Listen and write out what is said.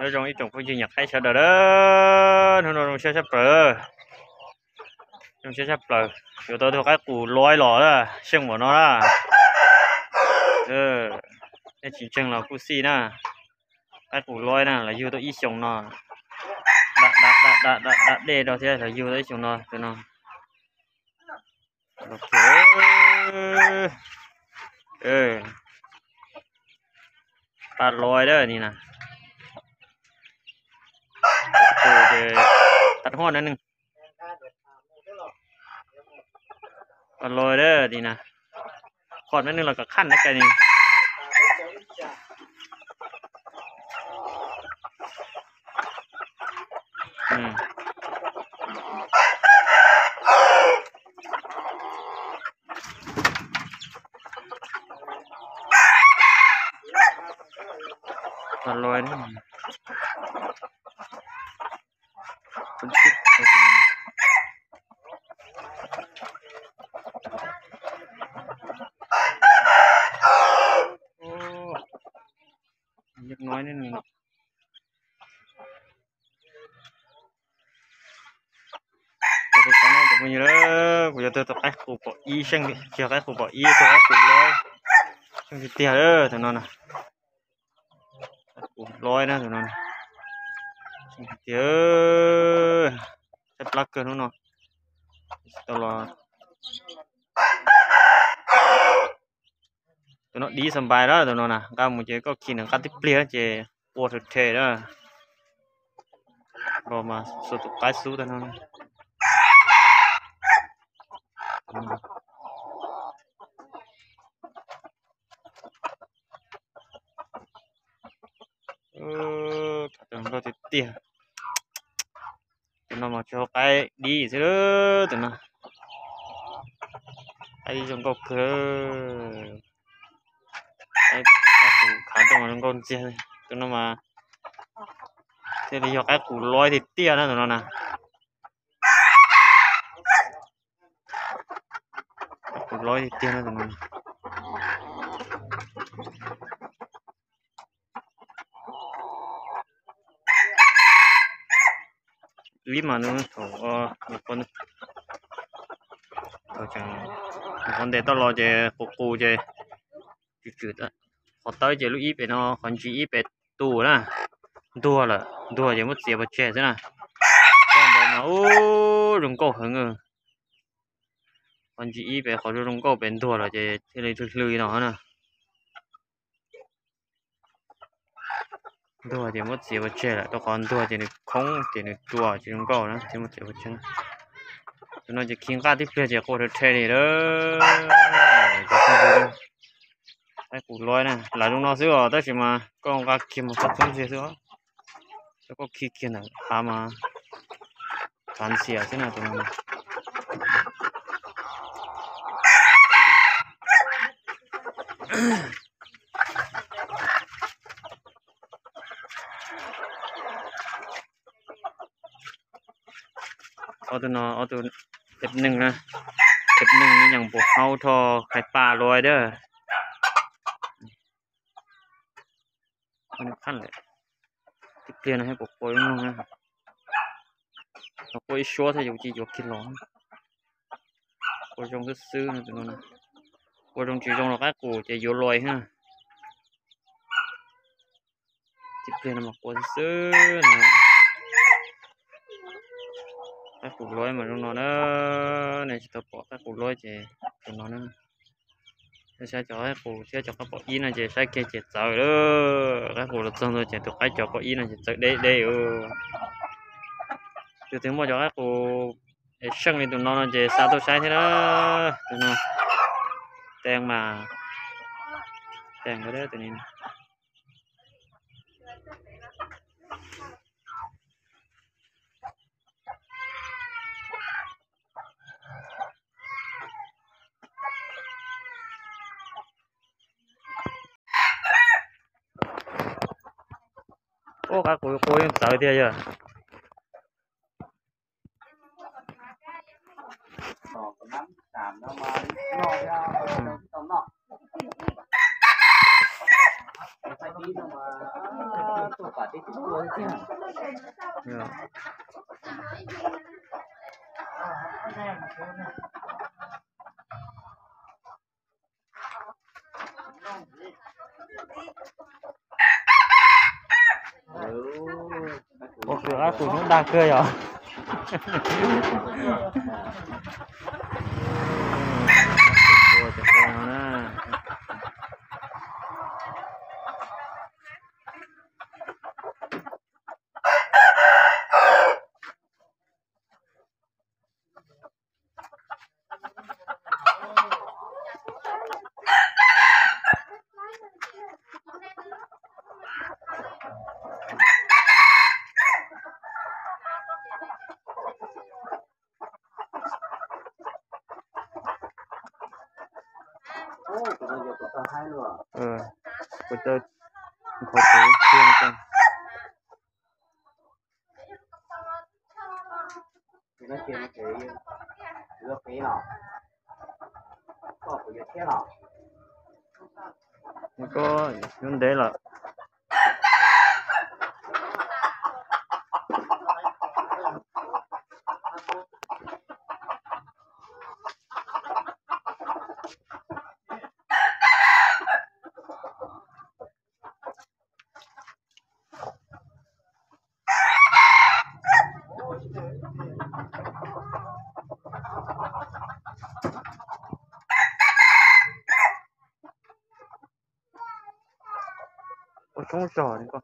Nyob zoo ib tsoom phooj ywg nyiam qaib sawv daws a, hnub no zoo siab sab plaws, zoo siab sab plaws, yuav tau tus qaib qus loj los a, seej npaum no na. Nej tsis ntseeg los kuj xij na. Qaib qus loj na, los yug tau ib xyoos no, da da da da dej rau thiab, los yug tau ib xyoos no, tus no. Paj loj a ni na. Tus ces tag huaj na neeg. Paj loj a ni na. Qhov na neeg los kom qhaj na kais ni. Paj loj. Kuv yuav tau tus qaib qus pom ib seej, tsis yog qaib qus pom ib, tus qaib qus loj seej tiag tiag tus no na. Qaib qus loj na tus no, seej tiag tiag. Saib plab kawg hnub no. Tsis tau los. Tus no dib xab npais lawm tus no na, nqa mus ces koj khi nws nqa tib pliag ces ua rhe rhe lawm. Los mas xuas tus qaib xub tag no. Nkauj tiag tiag. Tus no mas tsis hau qaib dib xwb, tus no qaib dib zoo nkauj kawg. Qaib qus khav rooj zoo nkauj ntxiag. Tus no mas thiaj li yog qaib qus loj tiag tiag na tus no na. Qaib qus loj tiag tiag na tus no. Ib mas nws thaum, thaum ntes toj los ces qus qus ces tswm tswm, qhov tawb ces lub ib pem no, qhov ntsis ib pem tus na, ntuag lawm, ntuag ces muab txiav pov tseg xwb na. Koj ntawd mas ub zoo nkauj heev. Qhov ntsis ib pem qhov zoo zoo nkauj pem ntuag lawm ces thiaj li hlw hlw no na. Ntuag ces muab txiav pov tseg lawm, rau qhov ntuag ces nws khoob ces nws ruam tsis zoo nkauj na thiaj muab txiav pov tseg. Tus no ces khi nqaj tib pliag ces qua rhe rhe li lawm. Qaib qus loj na, lam zoo no xwb os, tab sis mas koj nqa kiag mas koj txhob ntxiag xwb os. Koj khi kiag ntawm hav mas khav ntxhias xwb na tus no. Ob tug no, ob tug thib neeg na, thib neeg yeej puas haub rho khai paj loj dab. Tib pliag no puas qua zoo no, los qua ib suab thiab yuav cia yuav kiag los. Qua zoo xwb xwb no, qua zoo tsis zoo los qaib qus ces yuav loj na. Tib pliag no mas qua xwb xwb no. Qaib qus loj mas zoo no na, nej tsis tau pom qaib qus loj ces tus no na. Saib cov qaib qus thiab cov qaib pom ib no ces saib kiag ces txawv lawm. Qaib qus los txog ntua ces tus qaib cov pom ib no ces txawv deb deb. Tus twg muaj cov qaib qus es seej li tus no no ces xa tuaj saib thiab na. Tus no teeb mas, teeb tus no. Ub, qaib qus qua yeej txawv tiag yog. Ua qab tus hnub dag kawg yom. Kuv tau qhov koj yuav ntev lawm. Ua tshoob zog li koj.